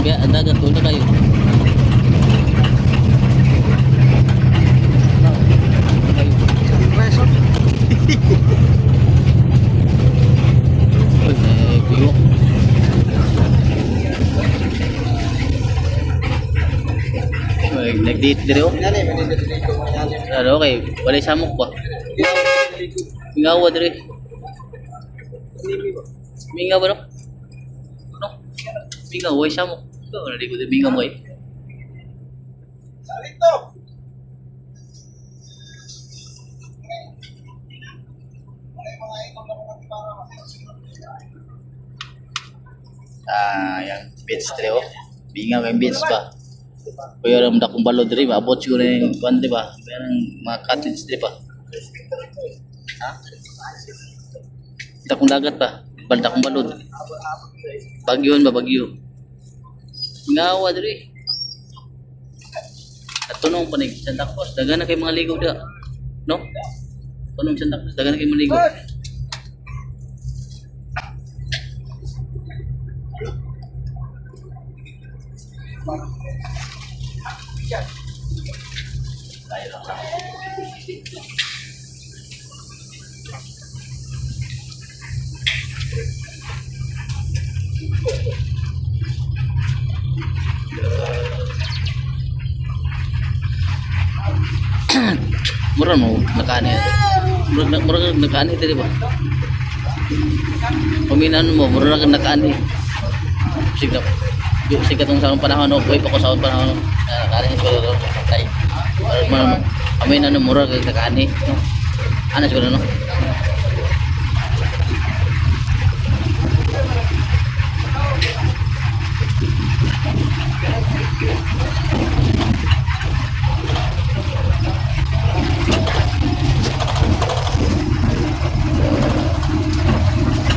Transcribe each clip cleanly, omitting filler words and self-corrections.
Kaya ang dagat wala kayo. Kayo. Preso. Uy, eh, biwok. Uy, nag-date dire oh. Inani, manindot dito. Inani. Ano, okay. Walay samok ba? Mingawa dire. Mingaw ba no? No? Mingaw, walay samok. Ito, naligo din mingaw mo eh. Salito! Ah, yan. Beach dire oh. Mingaw kay beach ba? Kuya ram dakong balo dire, maabot siguro yung kuan di ba? Meron mga cottage dire pa. Ha? Dakong dagat pa. Baldakong balod. Bagyo ba bagyo? Ngawa dire. At tunong pa ni Santa Cruz, daga na kay mga ligo da. No? Tunong Santa Cruz, daga na kay mga ligo. Mura mo nakaani. Mura nakaani diri ba? Paminan mo, mura na nakaani. Sige na. Sige katong sa panahon no, buhay pa ko sa panahon. No. Nakaani siguro ro patay. Mura man paminan mo mura kag nakaani no. Ana siguro no.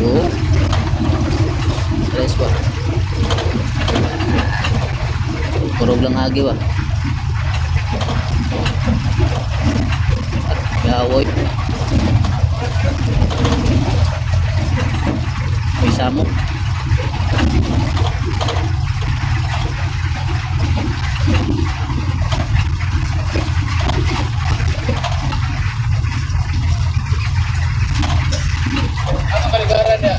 Oo. Stress ba? Kurog lang agi ba? Gawoy. May samok. Ano kaligaran niya?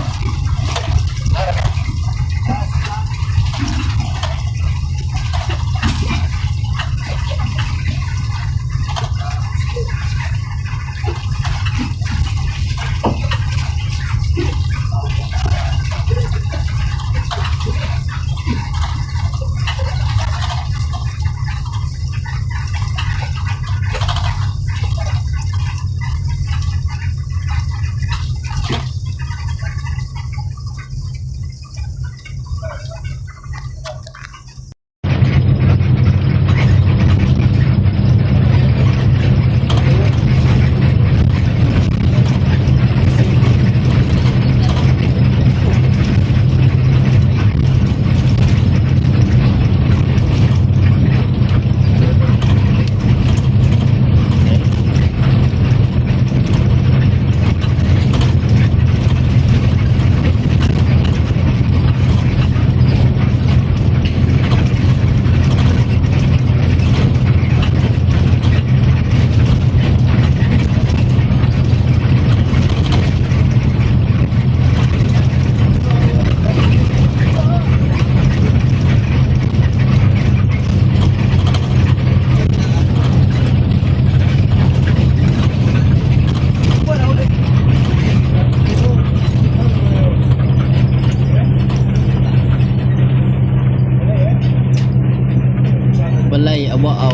Balay, awaaw.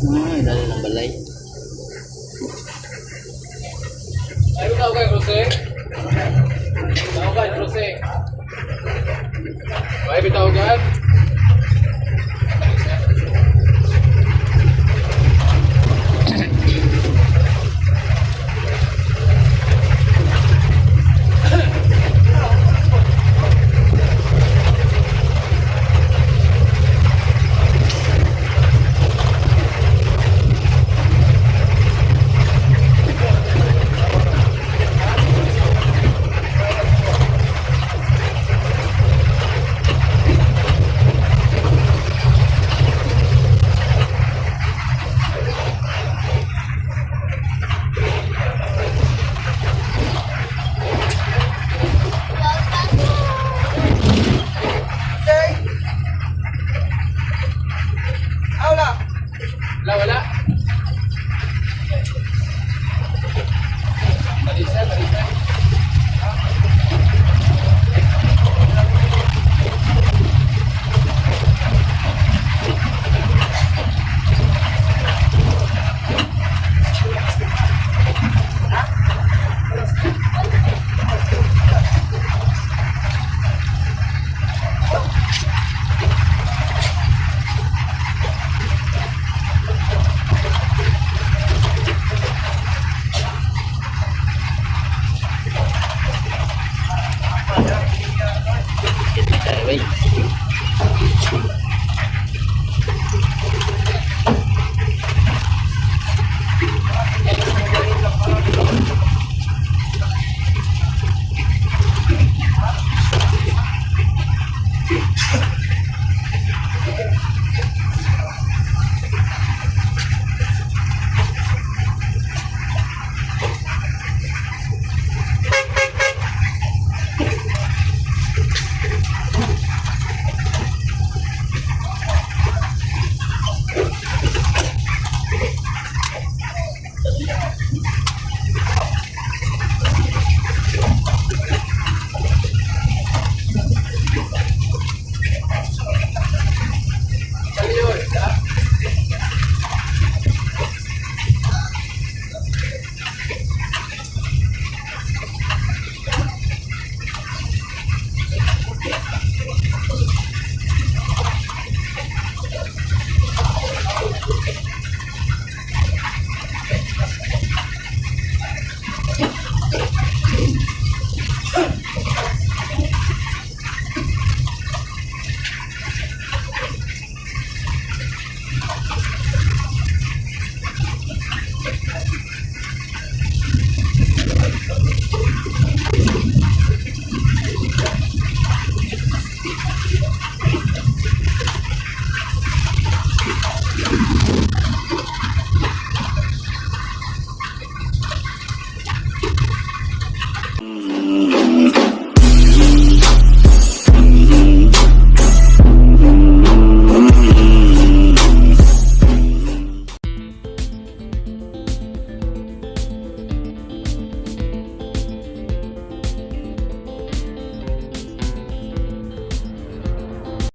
Ah, ilalim ng balay.